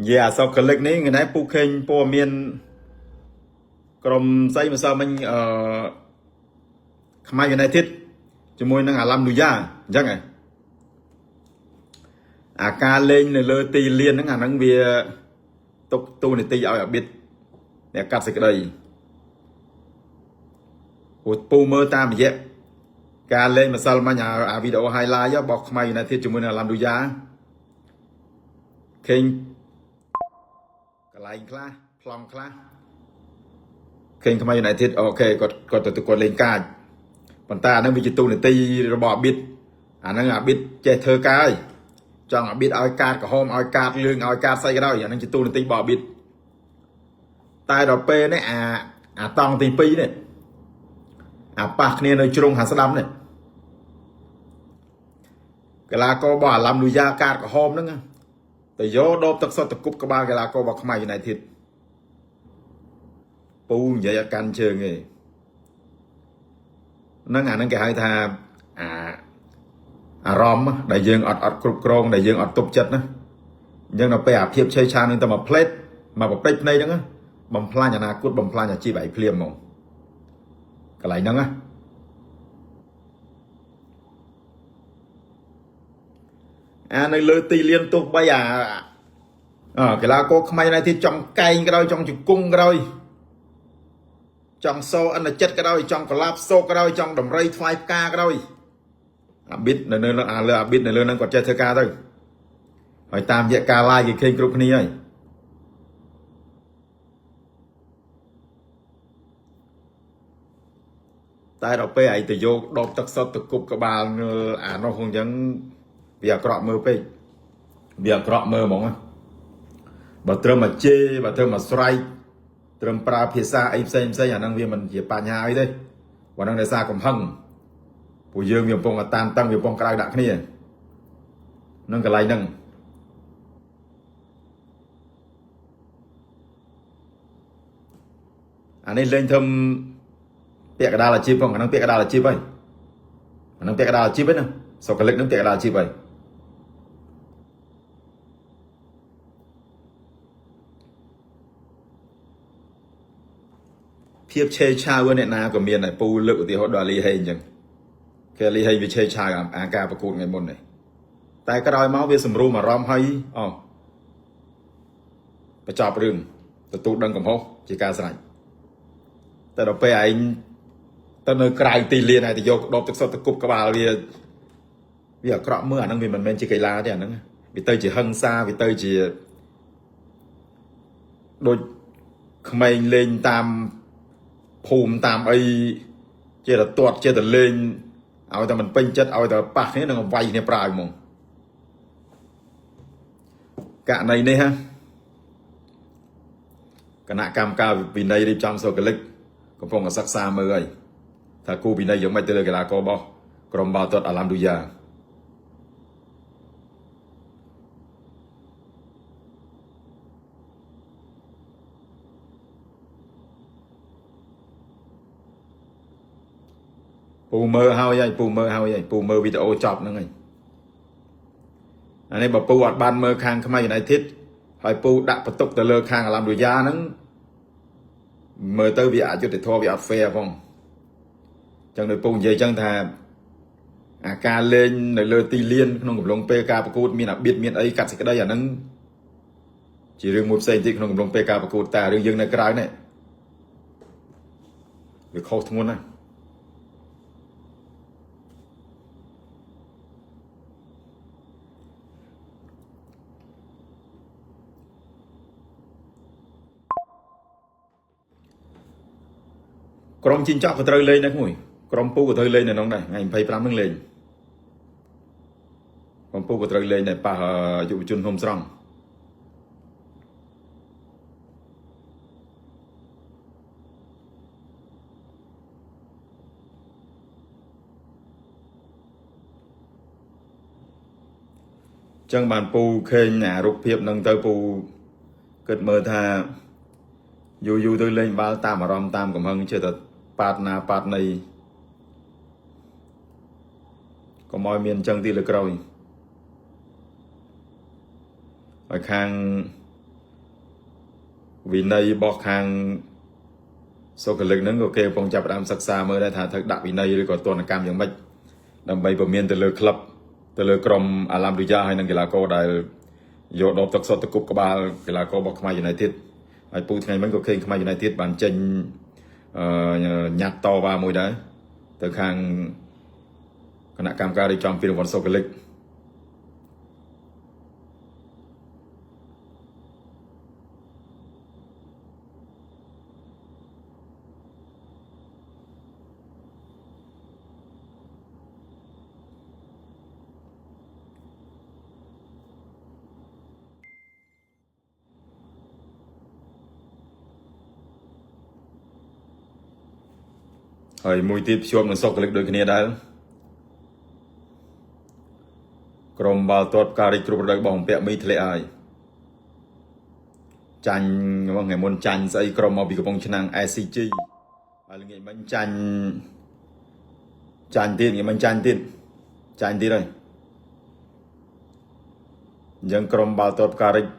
និយាយអាសកលិកនេះថ្ងៃនេះពូខេងព័ត៌មានក្រុមស្អីម្សិលមិញអឺខ្មែរ United ជាមួយនឹងអាឡាំលូយ៉ាអញ្ចឹងហ៎អាការលេងនៅលើទីលានហ្នឹងអាហ្នឹងវាទុកទូនីតិឲ្យអាប៊ីតអ្នកកាត់សេចក្តីពូពូមើលតាមរយៈការលេងម្សិលមិញអាវីដេអូ highlight របស់ខ្មែរ United ជាមួយនឹងអាឡាំលូយ៉ាឃើញកន្លែងខ្លះប្លង់ខ្លះឃើញខ្មែរ United OK គាត់គាត់ទៅគាត់លេងកាចប៉ុន្តែអាហ្នឹងវាជាទូនីតិរបស់អាប៊ីតអាហ្នឹងអាប៊ីតចេះធ្វើការហើយចង់អាប៊ីតឲ្យកាតក្រហមឲ្យកាតលឿងឲ្យកាតស្អីក៏ដោយអាហ្នឹងជាទូនីតិរបស់អាប៊ីតតែដល់ពេលនេះអាតង់ទី2នេះអាប៉ះគ្នានៅជ្រុងខាងស្ដាំនេះកីឡាកររបស់អាឡាំលូយ៉ាកាតក្រហមហ្នឹងទៅយកដបទឹកសុទ្ធទៅគប់ក្បាលកីឡាកររបស់ខ្មែរ United ពូនិយាយអត់កាន់ជើងទេហ្នឹងអាហ្នឹងគេហៅថាអាអារម្មណ៍ដែលយើងអត់អត់គ្រប់គ្រងដែលយើងអត់ទប់ចិត្តណាអញ្ចឹងដល់ពេលអាភាពឆេវឆាវនឹងតែមួយផ្លេតមកប្រពេចភ្នែកហ្នឹងបំផ្លាញអនាគតបំផ្លាញអាជីពឯងភ្លាមហ្មងកន្លែងហ្នឹងណាអានៅលើទីលានទោះបីអាអកីឡាករខ្មែរណៃទីចង់កែងក៏ដោយចង់ជង្គង់ក៏ដោយចង់សអិនចិត្តក៏ដោយចង់កលាបសោកក៏ដោយចង់ដំរីថ្វាយផ្កាក៏ដោយអាប៊ីតនៅនៅអាលើអាប៊ីតនៅលើហ្នឹងគាត់ចេះធ្វើការទៅហើយតាមរយៈការ live គេឃើញគ្រប់គ្នាហើយតែដល់ពេលឯងទៅយកដបទឹកសុទ្ធទៅគប់ក្បាលអានោះអញ្ចឹងវាអាក្រក់មើលពេកវាអាក្រក់មើលហ្មងបើត្រឹមមកជេរបើត្រឹមមកស្រែកត្រឹមប្រើភាសាអីផ្សេងផ្សេងអាហ្នឹងវាមិនជាបញ្ហាអីទេព្រោះហ្នឹងដោយសារកំហឹងពួកយើងវាកំពុងតែតានតឹងវាកំពុងក្រៅដាក់គ្នានឹងកន្លែងហ្នឹងអានេះលេងធ្វើពាក់កណ្ដាលអាជីពផងអាហ្នឹងពាក់កណ្ដាលអាជីពហើយអាហ្នឹងពាក់កណ្ដាលអាជីពហើយណាសុកលិកហ្នឹងពាក់កណ្ដាលអាជីពហើយភាពឆេវឆាវអ្នកណាក៏មានដែរពូលើកឧទាហរណ៍ដល់អាលីហេងអញ្ចឹងគេអាលីហេងវាឆេវឆាវអាការប្រកួតថ្ងៃមុននេះតែក្រោយមកវាសម្រុំអារម្មណ៍ហើយអូបញ្ចប់រឿងទទួលដឹងកំហុសជាការស្រេចតែដល់ពេលឯងទៅនៅក្រៅទីលានហើយទៅយកដបទឹកសុទ្ធទៅគប់ក្បាលវាវាអាក្រក់មើលអាហ្នឹងវាមិនមែនជាកីឡាទេអាហ្នឹងវាទៅជាហិង្សាវាទៅជាដូចក្មេងលេងតាមភូមិតាមអីជាតទាត់ជាតលេងឲ្យតែមិនពេញចិត្តឲ្យតែប៉ះគ្នានឹងវាយគ្នាប្រាវហ្មងករណីនេះហ่ะគណៈកម្មការវិន័យរៀបចំសុគលិកកំពុងតែសិក្សាមើលហើយថាគូវិន័យយ៉ាងម៉េចទៅលើកីឡាកររបស់ក្រុមបាល់ទាត់អាឡាំឌូយ៉ាពូមើលហើយហើយពូមើលហើយហើយពូមើលវីដេអូចប់ហ្នឹងហើយអានេះបើពូអត់បានមើលខាងខ្មែរ United ហើយពូដាក់បន្ទុកទៅលើខាងអាឡាំឌូយ៉ាហ្នឹងមើលទៅវាអយុត្តិធម៌វាអត់ fair ផងចឹងដោយពូនិយាយចឹងថាអាការលេងនៅលើទីលានក្នុងកំឡុងពេលការប្រកួតមានអាបៀតមានអីកាត់សេចក្តីអាហ្នឹងជារឿងមួយផ្សេងទៀតក្នុងកំឡុងពេលការប្រកួតតែរឿងយើងនៅក្រៅនេះវាខុសធ្ងន់ណាស់ក្រុមជីងចក់ក៏ត្រូវលេងដែរមួយក្រុមពូក៏ត្រូវលេងនៅក្នុងដែរថ្ងៃ25ហ្នឹងលេងក្រុមពូក៏ត្រូវលេងដែរប៉ះយុវជនភ្នំស្រង់ចឹងបានពូឃើញអារូបភាពហ្នឹងទៅពូគិតមើលថាយូរយូរទៅលេងបាល់តាមអារម្មណ៍តាមកំហឹងចេះតែប៉ាតណាប៉ាតណីកុំឲ្យមានអញ្ចឹងទីលើក្រោយហើយខាង វិន័យរបស់ខាងសុខលិកហ្នឹងក៏គេកំពុងចាប់ផ្ដើមសិក្សាមើលដែរថាត្រូវដាក់វិន័យឬក៏ទណ្ឌកម្មយ៉ាងម៉េចដើម្បីពមៀនទៅលើក្លឹបទៅលើក្រុមអាឡាំឌូយ៉ាហើយនិងកីឡាករដែលយកដបទឹកសុទ្ធទៅគប់ក្បាលកីឡាកររបស់ខ្មែរ United ហើយពូថ្ងៃមិញក៏ឃើញខ្មែរ United បានចេញអឺញ៉ាត់តវ៉ាមួយដែរទៅខាងគណៈកម្មការរៀបចំពានរង្វាន់សុខលិក ហើយមួយទៀតភ្ជាប់នឹងសុខលិកដូចគ្នាដែរក្រុមបាល់ទាត់ផ្ការីកគ្រប់រដូវរបស់អំពាក់មីធ្លាក់ហើយចាញ់ថ្ងៃមុនចាញ់ស្អីក្រុមមកពីកំពង់ឆ្នាំង SCG ហើយល្ងាចមិញចាញ់ចាញ់ទៀតថ្ងៃមិញចាញ់ទៀតចាញ់ទៀតហើយអញ្ចឹងក្រុមបាល់ទាត់ផ្ការីករ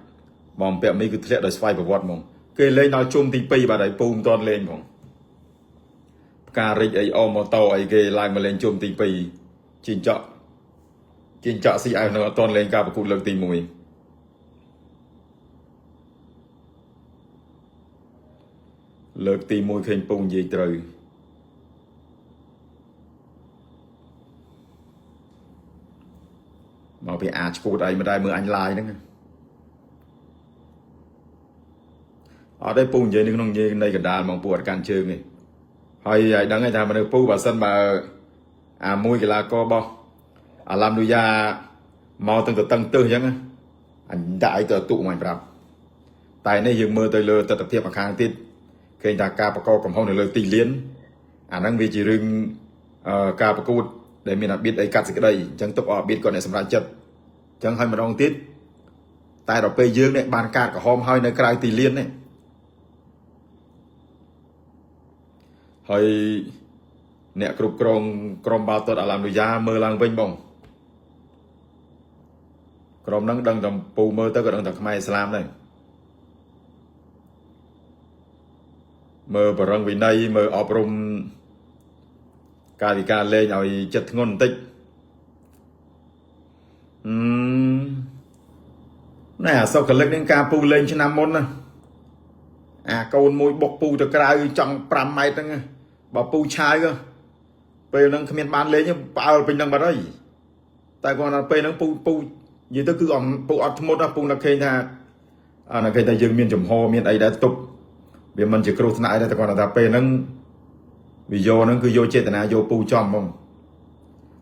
បស់អំពាក់មីគឺធ្លាក់ដោយស្វ័យប្រវត្តិហ្មងគេលេងដល់ជុំទី2បាទហើយពូមិនទាន់លេងផងផ្ការិចអីអូម៉ូតូអីគេឡើងមកលេងជុំទី2ជីងចក់ជីងចក់ CF នៅអត់ទាន់លេងការប្រកួតលើកទី1លើកទី1ឃើញពងនិយាយត្រូវមកពីអាចឈួតអីមិនដែរមើលអញឡាយហ្នឹងអត់ទេពូនិយាយនៅក្នុងនិយាយនៃកណ្ដាលហ្មងពូអត់កាន់ជើងទេហើយឲ្យដឹងថាមនុស្សពូបើសិនបើអាមួយកីឡាកររបស់អាឡាំឌូយ៉ាមកទាំងទៅតឹងទិសអញ្ចឹងអញដាក់ឲ្យទៅទុកមកប្រាប់តែនេះយើងមើលទៅលើទស្សនវិជ្ជាម្ខាងទៀតឃើញថាការបកកកំហុសនៅលើទីលានអាហ្នឹងវាជារឿងការប្រកួតដែលមានអាបៀតអីកាត់សេចក្តីអញ្ចឹងទុកឲ្យអាបៀតគាត់អ្នកសម្រេចចិត្តអញ្ចឹងឲ្យម្ដងទៀតតែដល់ពេលយើងនេះបានកាតក្រហមហើយនៅក្រៅទីលាននេះហើយអ្នកគ្រប់គ្រងក្រុមបាល់ទាត់អាឡាំឌូយ៉ាមើលឡើងវិញបងក្រុមហ្នឹងដឹងតែពូមើលទៅក៏ដឹងតែខ្មែរអ៊ីស្លាមដែរមើលបរឹងវិន័យមើលអប់រំកាយវិការលេងឲ្យចិត្តធ្ងន់បន្តិចអឺណែអាសុកលិកនឹងការពូលេងឆ្នាំមុនណាអាកូនមួយបុកពូទៅក្រៅចង់5ម៉ែត្រហ្នឹងបើពូឆាយពេលហ្នឹងគ្មានបានលេងផ្អើលពេញហ្នឹងបាត់ហើយតែគាត់ដល់ពេលហ្នឹងពូពូនិយាយទៅគឺអំពូអត់ធ្មត់ណាពូនឹកឃើញថាអានឹកឃើញថាយើងមានចំហមានអីដែរទប់វាមិនជាគ្រោះថ្នាក់អីដែរតែគាត់ថាពេលហ្នឹងវាយកហ្នឹងគឺយកចេតនាយកពូចំហ្មង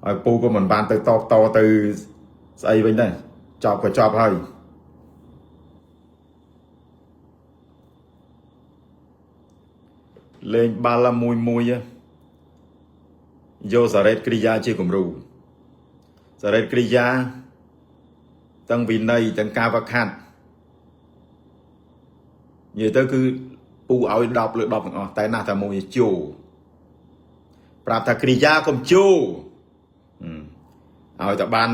ហើយពូក៏មិនបានទៅតបតទៅស្អីវិញដែរចប់ក៏ចប់ហើយលេងបាល់មួយមួយយកសារ៉េតក្រិយាជាគំរូសារ៉េតក្រិយាទាំងវិន័យទាំងការវឹកហាត់និយាយទៅគឺពូឲ្យ10លើ10ទាំងអស់តែណាស់តែមួយជោប្រាប់ថាក្រិយាកុំជោឲ្យតែបាន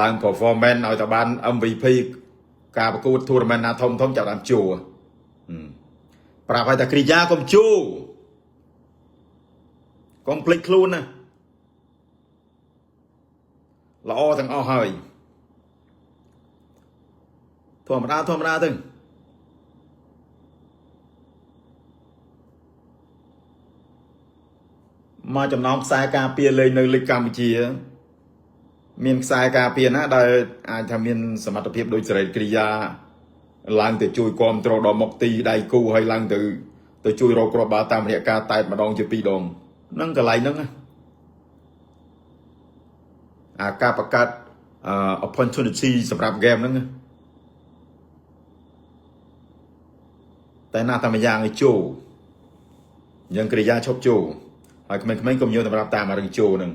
ឡើង performance ឲ្យតែបាន MVP ការប្រកួត tournament ណាធំធំចាប់បានជោប្រាប់ឲ្យតែក្រិយាកុំជោកុំភ្លេចខ្លួនណាល្អទាំងអស់ហើយធម្មតាធម្មតាទៅមកចំណោមខ្សែការពារលេងនៅលីកកម្ពុជាមានខ្សែការពារណាដែលអាចថាមានសមត្ថភាពដូចសេរីក្រិយាឡើងទៅជួយគ្រប់គ្រងដល់មុខទីដៃគូហើយឡើងទៅទៅជួយរកគ្រាប់បាល់តាមរយៈការតែតម្ដងជាពីរដងហ្នឹងកន្លែងហ្នឹងអាការបង្កើត opportunity សម្រាប់ game ហ្នឹងតែណាតែម្យ៉ាងឲ្យចូលយើងក្រិយាឈប់ចូលហើយក្មេងៗកុំយកសម្រាប់តាមរឿងចូលហ្នឹង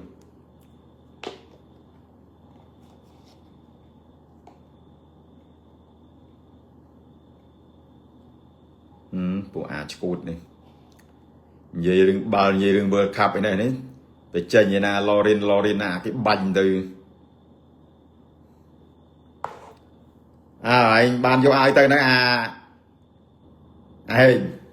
ពួកអាឈួតនេះនិយាយរឿងបាល់និយាយរឿង World Cup អីនេះនេះទៅចេញឯណា Lorin Lorin ណាគេបាញ់ទៅអើឯងបានយកឲ្យទៅហ្នឹងអា ឯង។